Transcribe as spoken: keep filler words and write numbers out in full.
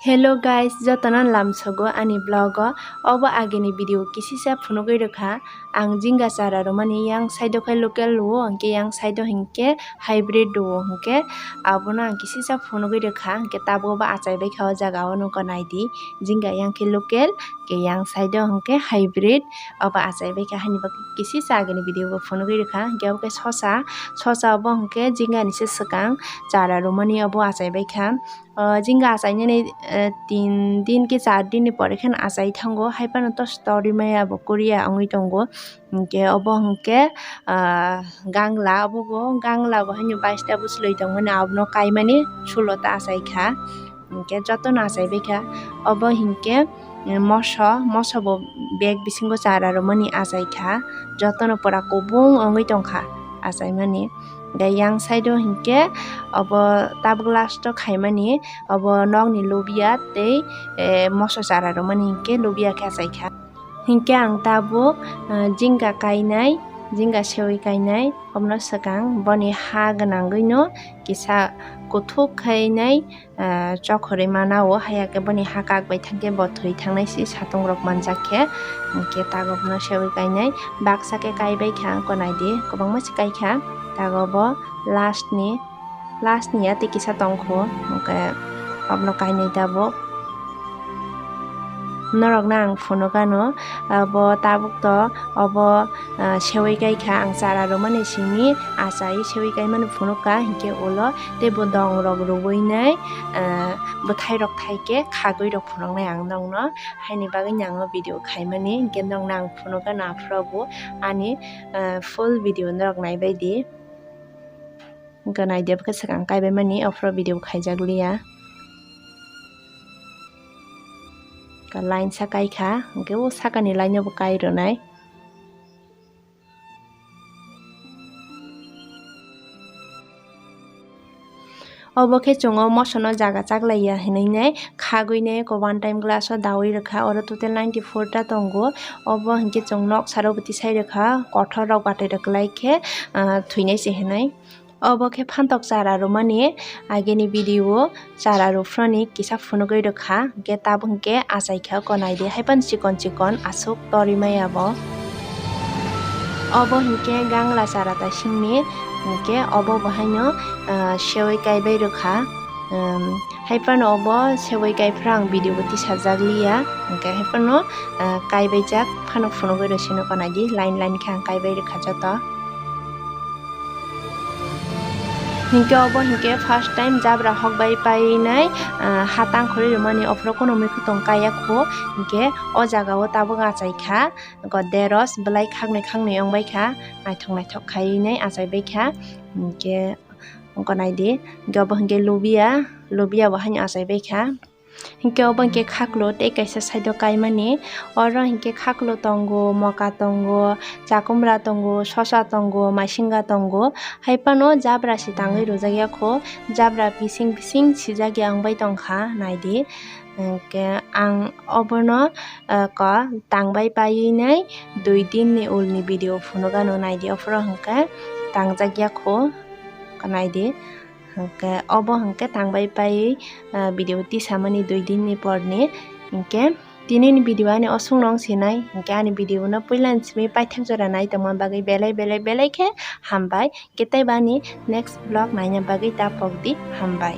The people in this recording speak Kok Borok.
Hello guys, jotono lamsogo ani vlog o. Obo agini video kisisa phunugwi rwkha. Ang jinga chara rwmani yang side o khe local rwo, hwnkhe yang side o hinkhe hybrid rwo, hwnkhe abono ang kisisa phunugwi rwkha. Hwnkhe tabuk bo achai baikha o jaga o, nokho naidi. Jinga yang khe local, hwnkhe yang side o hwnkhe hybrid. Obo achai baikha, haini bagwi kisisa agini video bo phunugwi rwkha. Hwnkhe obo khe sosa, sosa obo hwnkhe jingani se swkang chara rwmani obo achai baikha. O, jinga achainani, eh, tin din ki char din ni pore khe achai thango, hai phano to story maya bo Korea wngwi tongo. Hwnkhe obo hwnkhe, ah, gangla, obo bo gangla bo haino baista bwchlwi tongmani, abono kaimani sulo ta achai kha. Hwnkhe jotono achai baikha. Obo hwnkhe, eh, moso, moso bo bag bisingo chara rwmani achai kha. Jotono pura kubung wngwi tongkha achaimani. Hwnkhe yang side o hwnkhe obo tabuk last o khaimani, obo nokni lubia tei, eh, moso chara rwmani hwnkhe lubia khe achaikha. Hwnkhe ang tabuk, eh, jinga kainai, jinga sewi kainai, obono swkang boni ha gwnangwino kisa kuthuk khainai, ah, chokhorwi mana o, haiya khe boni ha kak bai thangkhe bo thwi thangnai se satung rok manjak khe, hwnkhe tago bono sewi kainai baksa khe kaibai kha, wngkha naidi kwbangma se kai kha, tago bo last ni, last ni ya tei kisa tong kho, hwnkhe abono kainwi tabuk norokno ang phunukano, abo tabuk to obo, ah, sewi kai kha, ang chara rwmani simi achai sewi kaimani phunukha, hinkhe ulo tei bo dong rok rwui nai, ah, bwthai rok thai khe khagwi rok phunuknai ang nokno, haini bagwi no ang o video khaimani, hinkhe nokno ang phunukha no aphuru bo ani, ah, full video norok naibai di. Hwnkhe naidi, abo khe swkang kaibaimani, aphuru video khaijak liya. Ka line sa kai kha, hwnkhe o sakani line o bo kai rwnai. Obo khe chwng o moso no jaga chaklaiya hinwi nai khagwi nai eko one time glass o daui rwkha, oro total ninety four ta tongo. Obo hinkhe chwng nok saro bo tisai rwkha, kothor rok batai rwklai khe, ah, thwinai se hinwi. Obo khe phantok chara rwmani agini video o chara rwphroni kisa phunugwi rwkha, hwnkhe tabuk hwnkhe achai kha, eko naidi haiphano chikon chikon aswk torwi maya bo. Obo hwnkhe gangla chara ta singni, hwnkhe obo bo haino, ah, sewi kaibai rwkha. Um, haiphano obo sewi kaiphra ang video bo tisajak liya, hwnkhe haiphano, ah, kaibaijak phano phunugwi rwsino, eko naidi line line khe ang kaibai rwkha joto. Hinkhe obo hinkhe first time jabra hokbai painai, ah, ha tangkhorwi rwmani, ophuru kono mui khutong kaiya kho, hinkhe o jaga o tabuk achai kha, eko deros belai khaknwi khaknwi wngbai kha, naithok naithok khainai achai bai kha, hinkhe eko naidi, hinkhe obo hinkhe lubia, lubia bo haino achai bai kha. Hinkhe obo hinkhe khaklo tei kaisa side o kaimani. Oro hinkhe khaklo tongo, moka tongo, chakumra tongo, sosa tongo, maisinga tongo. Haiphano jabra se tangwi rwjakya kho. Jabra bising bising sijak ya wngbai tongkha, naidi. Hinkhe ang obono, ah, ko tangbai paiwi nai dui din ni ulni video phunukano, naidi, ophuru hinkhe tangjakya kho, naidi. Hwnkhe obo hwnkhe tangbai pai, ah, video tisamani dui din ni porni. Hwnkhe tini ni video ani oswk no wng sinai. Hwnkhe ani video no puila ni simi paithak jora nai tongma bagwi belai belai belai khe hambai. Hwnkhe tei bani next vlog naina bagwi ta pok di, hambai.